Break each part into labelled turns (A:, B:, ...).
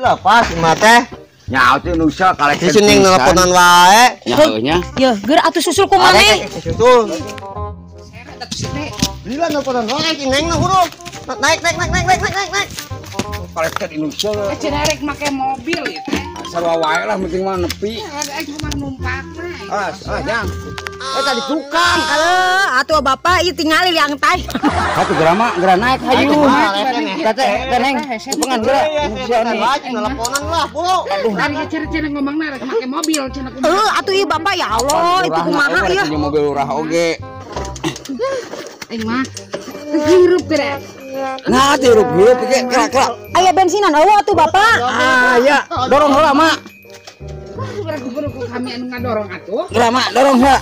A: Lepas mah teh.
B: Nya atuh nu sia kalek.
A: Si Neng nelponan wae.
B: Nya heuh nya.
C: Yeuh, geura atuh susul ku maneh.
A: Susul. Lila nelponan wae si Neng na huruf. Naik naik naik naik naik naik naik.
B: Kalek Indonesia.
D: Cenah rek make mobil ieu teh.
B: Sarua wae lah penting mah nepi.
D: Aing mah numpak mah.
B: Ah, jang.
A: Eta di tukang.
C: Halo, atuh bapak ieu tingali liang tai.
B: Atuh geura mah geura naik hayu. Teh teh Neng, pengan geura.
A: Nelponan lah, bro.
D: Aduh, ari cenah ngomongna rek make mobil cenah kumaha.
C: Heuh, atuh ieu bapak ya Allah, itu kumaha ieu?
B: Punya mobil urah oge.
D: Aing mah hirup teh.
B: Nah, hirup-hirup ge geura-geura.
C: Aya bensinan eueuh atuh bapak.
B: Ah, ya, dorong heula, Mak.
D: Geura ku kami anu ngadorong atuh.
B: Geura, Mak, dorong heula.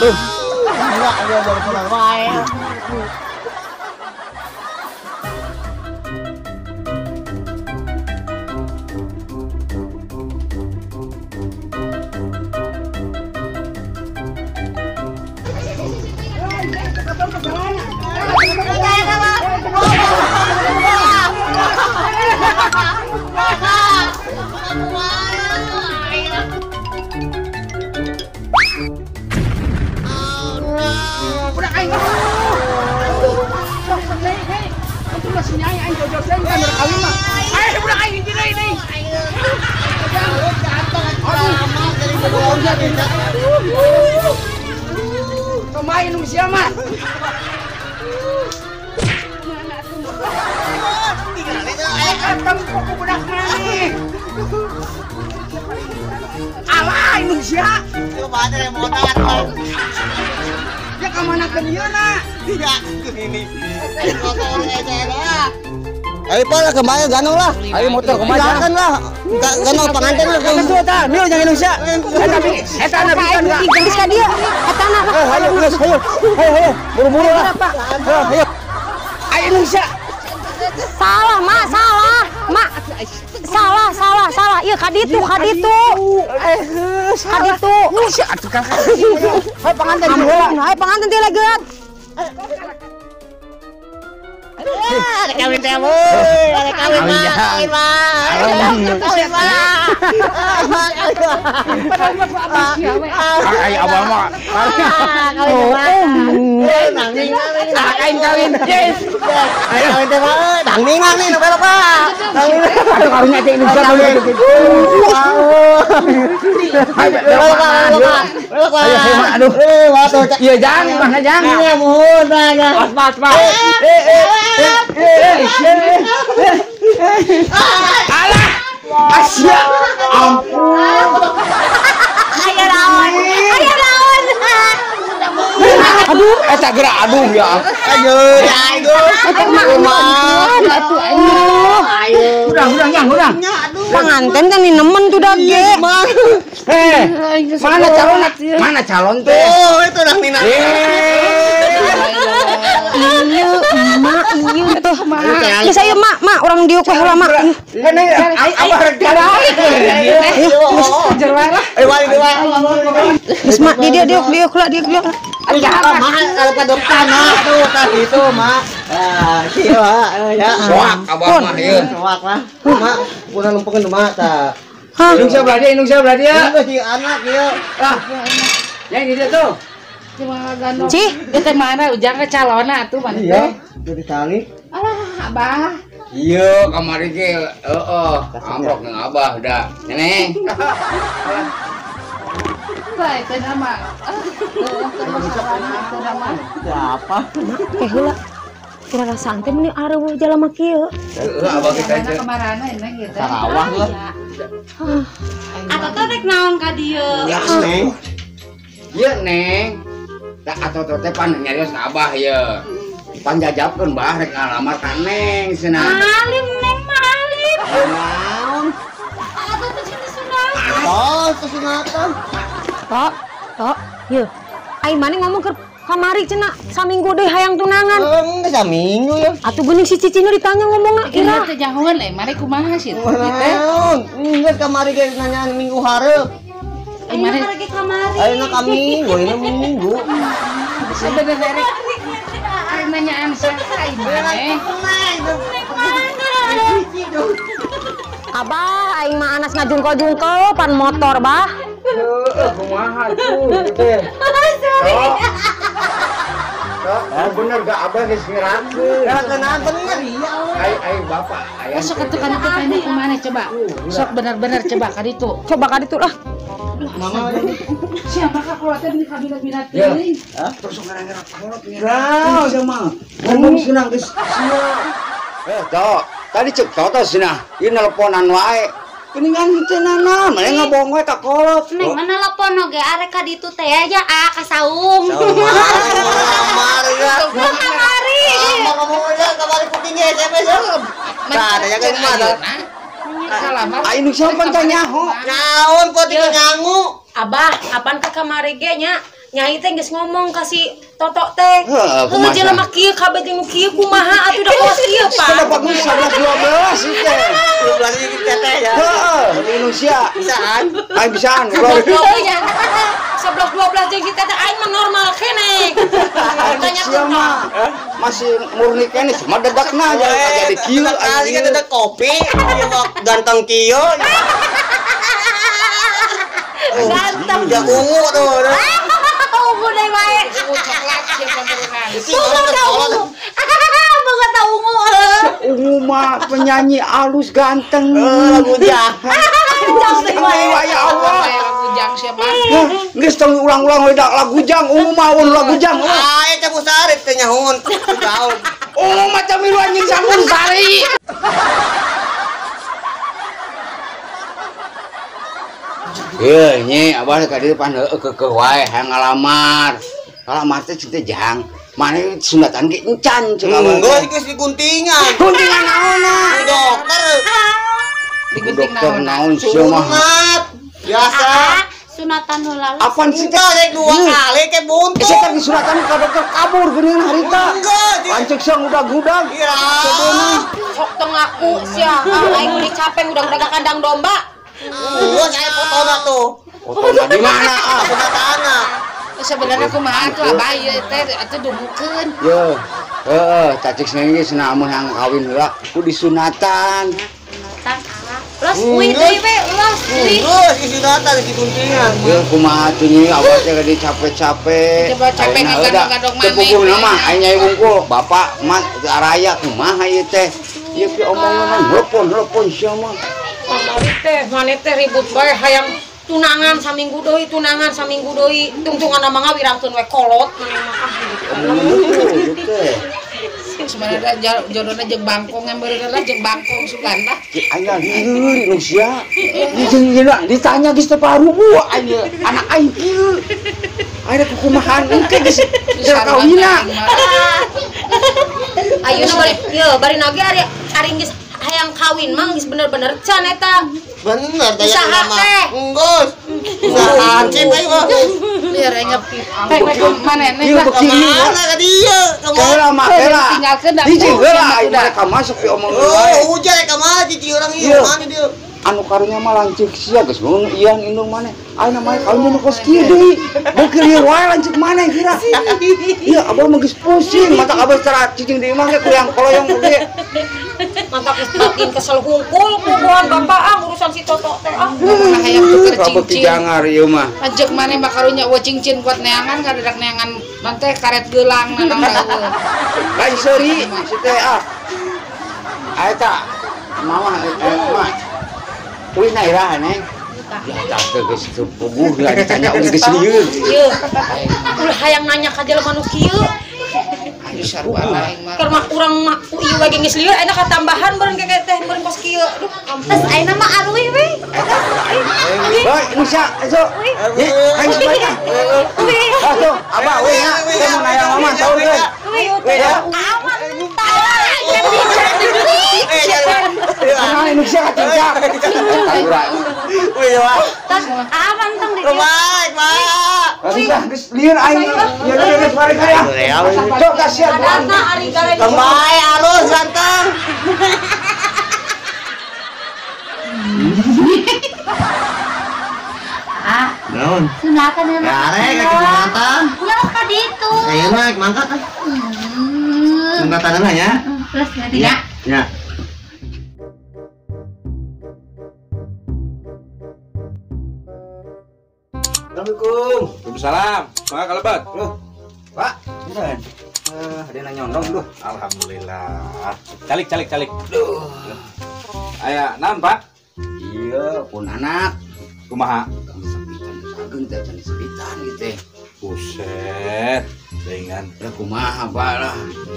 B: Tuh.
A: Enggak, ada nelponan wae.
D: Kemain usia mah. Alah Indonesia. Ya kemana ke dia nak?
A: Tidak ke sini. Ayo pak kembali gano lah.
B: Ayo motor kemana?
A: Jangan lah. Gano pengantin lah.
B: Tentu ta, mil jangan Indonesia. Tapi eta na bikan ka.
C: Geus ka dieu. Eta na.
B: Ayo geus, ayo. Ayo ayo, buru-buru lah. Ayo. Ayo Indonesia.
C: Salah, Mak, salah. Mak. Salah, salah, salah. Ieu ka ditu, ka ditu. Ka ditu.
B: Indonesia atuh ka. Ayo pengantin heula.
C: Ayo pengantin teh legeut.
A: Ada kawin teh euy, ada kawin mah, kawin mah. Kawin mah.
D: Padahal mah abah sia we.
B: Ai abah mah.
A: Kawin mah. Nangning
B: kawin kawin. Yes.
A: Ayo kawin teh mah euy, nangning nangning nu belok mah.
B: Aduh karunya teh Indonesia kawin. Ayo
A: belok mah. Belok mah.
B: Aduh.
A: Waduh.
B: Iya jang, mana jang?
A: Iya muhun mah.
B: Pas pas pas. Alah, Asia, ampun.
C: Ayo lawan, ayo lawan.
B: Aduh, eta gerak aduh ya.
A: Ayo, ayo.
B: Ayo. Udah, udah, nyang, udah.
C: Pengantin kan nemen tuh dage.
B: Mana calon? Mana calon teh?
A: Oh, itu dah Nina.
C: Iya, mak, iya tuh. Geus ayo mak, mak urang diuk we heula mak.
B: Abah rek jalan.
C: Geus mak di dieu diuk diuk heula diuk diuk.
A: Mak kalau ka dokter mah tuh tadi itu mak. Ah, kieu ya.
B: Soak abah mah ieu.
A: Soak lah. Mak, kurang lempengkeun mak tah.
B: Indung sia belah dia, indung sia belah dia.
A: Ieu si anak ieu.
B: Ah. Yang di dia tuh.
C: Cih,
D: itu mana ujang ke calona atuh mana teh?
A: Iya, jadi tali.
D: Alah, abah.
B: Iya, kamari ge heeh, amprok jeung abah da. Neneng.
D: Bae teh nama.
A: Siapa?
C: Teh heula. Kira rasaan teh meni areueuh jalma kieu.
B: Heeh, abah kita teh.
D: Kamarana neng gitu.
A: Sarawah lah.
C: Atau teh rek naon ka dieu?
B: Ya, Neng. Ieu Neng. Tak atau teh pan nyarios ka abah ieu. Pan jajabkeun bah rek ngalamar ka Neng cenah.
C: Alim Neng mah alim.
A: Naon?
C: Atau teh sini sunatan.
A: Oh, kesunatan.
C: Tok, tok, yeuh. Ai maneh ngomong keur Kamari cenah saminggu deui hayang tunangan.
A: Enggak saminggu ya.
C: Atuh geuning si Cicina ditanya ngomongna
D: ira. Teu nyahoan eh mari kumaha sih teh.
A: Geus kamari ge nanyaan minggu hareup.
C: Ayeuna lagi kamari.
A: Ayeuna ka minggu, ayeuna minggu.
D: Sebenarnya rek nanyaan saha ieu mah.
C: Abah aing mah anas ngajungkol-jungkol pan motor bah.
B: Heeh, kumaha tuh teh. Oh, bener gak abah geus ngerakeun.
A: Ngerakeun bener iya.
B: Ai ai bapak aya.
D: Sok atuh ka ditu tanya kumaha coba. Sok bener-bener coba ka ditu.
C: Coba ka ditu lah.
A: Mama
D: siapa ka keluar teh di kabinat-binat teuing.
B: Terus ngarang-ngarang kolot ngira. Sia mah. Ngomong cenah geus sia. Eh, Tok, tadi cek Toto cenah. Ieu nelponan wae. Geningan henteu naon, mane ngabohong we ka kolot.
E: Neng mana telepon oge arek ka ditu teh ya ah ka saung.
A: Lamar ya.
E: Kamari.
A: Ngomong aja kamari kuping SMS ya. Nah, ada yang mana?
D: Salamar.
B: Aing nu siapa teh nyaho?
A: Naon kok teu nyangu?
C: Abah, apaan ka kamari ge nya? Nyai teh geus ngomong ka si Toto teh. Heuh jelema kieu kabeh jeung nu kieu kumaha atuh da kos kieu, Pak.
B: Sudah bagus 11 12 ieu teh.
A: 12 iki teteh ya.
B: Heeh, Indonesia.
A: Bisaan.
B: Aing bisaan.
C: 11 12 jeung si teteh aing mah normal keneh.
B: Tanya mah masih murni keneh cuma dedakna aja jadi kieu.
A: Kali kan dedak kopi, ieu ganteng kieu.
E: Ganteng.
A: Ya ungu tuh.
E: Ungu deui wae.
D: Ungu coklat sia pamurungan.
E: Ungu. Boga ta ungu.
B: Ungu mah penyanyi alus ganteng.
A: Lagu jang.
B: Jang ya Allah.
D: Lagu jang siapa?
B: Geus tong ulang-ulang we lagu jang ungu mah ungu lagu jang.
A: Ah, eta Sari teh nyahoon. Tahu.
B: Ungu mah camilu anjing sampun sari. Ye, nyi abah ka dieu pan heueuh keukeuh wae hayang ngalamar. Ngalamar teh cing teh jang. Mane sunatan ge encan cing abah.
A: Enggeus geus diguntingan.
B: Guntingan naonna?
A: Dokter.
D: Digunting
B: dokter naon sia mah.
A: Sunat. Biasa.
E: Sunatan heula.
B: Apaan sih
A: teh rek dua kali ke buntu.
B: Sia teh disunatan ka dokter kabur geuningan harita.
A: Enggeus.
B: Lanceuk sia ngudag-gudag.
A: Iya.
C: Sok teu ngaku sia. Aing meuni capek ngudag-ngudag kandang domba.
A: Gua saya fotona tuh.
B: Fotona di mana ah?
A: Fotona.
D: Sebenarnya kumaha tuh abah ieu teh atuh dubukeun.
B: Yo. Heeh, cacik cenah geus cenah amun hayang kawin heula ku disunatan.
E: Sunatan ah. Los uih deui we, los uih.
A: Geus disunatan diguntingan.
B: Yo kumaha tuh nyi abah teh gede capek-capek.
D: Coba capek ngagadong-gadong maneh.
B: Teu puguhna mah aing nyai wungkul, bapak mat araya kumaha ieu teh. Ieu ki omongan telepon-telepon sia mah.
C: Kamari teh maneh teh ribut bae hayang tunangan saminggu deui tunangan saminggu deui tungtungan mah ngawirangkeun we kolot maneh mah ah
B: gitu.
D: Sebenarnya jodohna jeung bangkong yang beureun lah jeung bangkong sugan lah.
B: Aing lieur Indonesia. Jeung ditanya geus teu parubuh aing anak aing kieu. Aing kukumahan engke geus kawina.
C: Ayeuna bari ieu bari nage ari ari geus hayang kawin mah geus bener-bener can eta.
A: Bener teh
C: usaha teh.
A: Enggeus. Usaha cip aing mah.
D: Lieur aing rek maneh lah.
A: Kamana ka dieu?
B: Heula mah heula.
D: Tinggalkeun da.
B: Hiji heula aing mereka masuk pi omong
A: wae. Oh, hujan ka mah cicing urang ieu mana dieu.
B: Anu karunya mah lanceuk sia geus beung iang indung maneh. Ayeuna mah kawin nu kos kieu deui. Beuki lieur wae lanceuk maneh kira. Ieu abah mah geus pusing, mata abah secara cicing di imah ge kuyang koloyong oge.
C: Mantap geus batin kesel hungkul puguhan bapak ah urusan si Toto teh ah.
D: Hayang tuker
B: cincin. Jangar ieu mah.
D: Lanceuk maneh mah karunya eueuh cincin kuat neangan kadadak neangan non teh karet geulang nanang eueuh.
B: Lain seuri si teh ah. Eta mama mah. Uih na iraha neng. Ya tah teh geus teu puguh lah ditanya oge geus lieur.
C: Ieu. Ulah hayang nanya ka jelema nu kieu.
D: Aduh sarua aing mah.
C: Keur mah urang mah ku ieu we geus lieur ayeuna katambahan beureun keke teh beureun kos kieu. Aduh,
E: ampun. Terus ayeuna mah aruih we.
B: Bae Nusa, esuk. Ye, aing sebaiknya. Atuh, abah we nya. Teh mun aya mama saurkeun.
C: Uih,
E: aman.
B: Kumaha Indonesia katincak.
E: Tas aman tong di.
A: Baik, Pak.
B: Susah geus lieur aing. Ya geus balik aya. Cok kasihan.
A: Kembali alus ganteng.
E: Ah,
A: naon?
E: Sunatan ya.
A: Arek ka sunatan.
E: Ulah ka ditu.
A: Ayeuna rek mangkat ah. Sunatan nya.
E: Terus nanti ya.
A: Ya.
B: Assalamualaikum.
F: Waalaikumsalam. Mangga kalebat.
B: Loh. Pak, punten. Ada yang nyondong duh.
F: Alhamdulillah. Calik calik calik. Duh. Aya naon, Pak?
B: Iya, pun anak.
F: Kumaha?
B: Sapitan sageung teh can disepitan gitu teh.
F: Buset, dengan
B: lah kumaha Pak lah.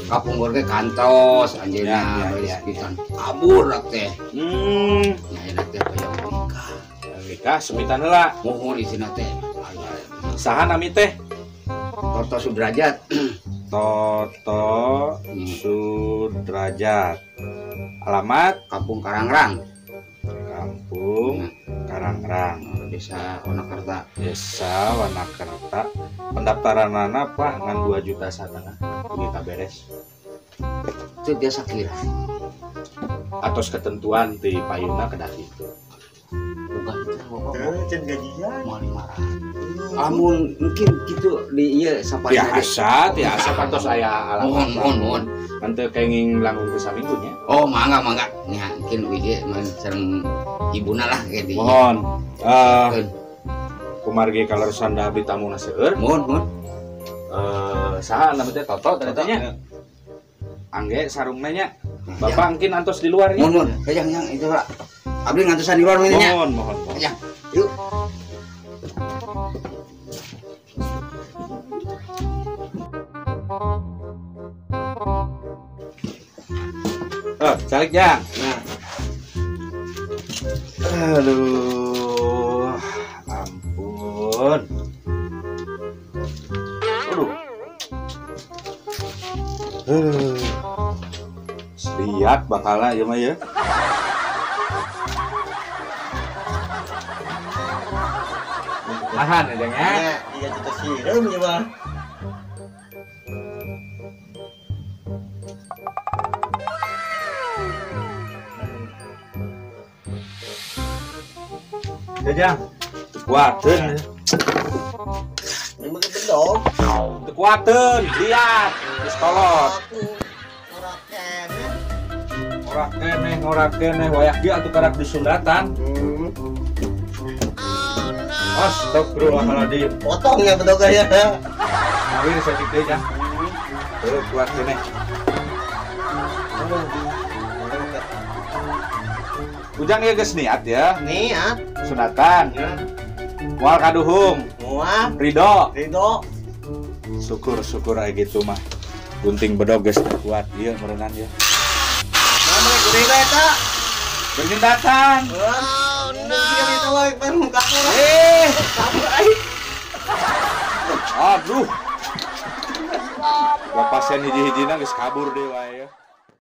B: Kapungkur ge kantos anjeunna bari sepitan. Kabur rak teh. Nya enak teh hoyong nikah.
F: Nikah sepitan heula.
B: Mohon isina teh.
F: Saha nami teh?
B: Toto Sudrajat.
F: Toto Sudrajat. Alamat
B: Kampung Karangrang.
F: Kampung Karangrang,
B: Desa Wanakerta.
F: Desa Wanakerta. Pendaftaranana Pak ngan 2,5 juta dugi kaberes.
B: Itu biasa kira.
F: Atos ketentuan di payuna kedah kitu.
B: Bukan itu
A: Bapak. Can gajian.
B: Moal 500. Amun mungkin gitu di ieu saparina.
F: Biasa, biasa pantos aya alamat.
B: Mohon, mohon.
F: Henteu kenging langkung ke saminggu nya.
B: Oh, mangga mangga. Nya mungkin ieu mah sareng ibuna lah kayak di.
F: Mohon. Kumargi kaleresan da abdi tamuna seueur.
B: Mohon, mohon.
F: Saha nami teh Toto tadi nya. Angge sarungna nya. Bapak mungkin antos di luar nya.
B: Mohon, mohon. Kajang yang itu Pak. Abdi ngantosan di luar nya.
F: Mohon, mohon, mohon.
B: Kajang. Yuk.
F: Calik jang. Nah. Aduh, ampun. Aduh. Lihat bakala ya mah ya. Tahan aja ya.
A: 3 juta sireum ya, Bang.
F: Jajang, tekuateun.
A: Memang kebendong.
F: Tekuateun, lihat, geus kolot. Ora keneh, ora keneh, wayah ge atuh karak disundatan. Astagfirullahaladzim.
A: Potong ya bedognya ya.
F: Mari saeutik deui jang. Teu kuat keneh. Ujang ya geus niat ya.
A: Niat.
F: Sunatan.
A: Ya.
F: Moal kaduhung.
A: Moal.
F: Ridho.
A: Ridho.
F: Syukur-syukur aya gitu mah. Gunting bedog geus kuat ieu meureunan ya.
A: Nah, mereka kuring eta.
F: Bernyundatan.
A: Oh no. Kabur aing.
F: Aduh. Pasien hiji-hijina geus kabur deui wae ya.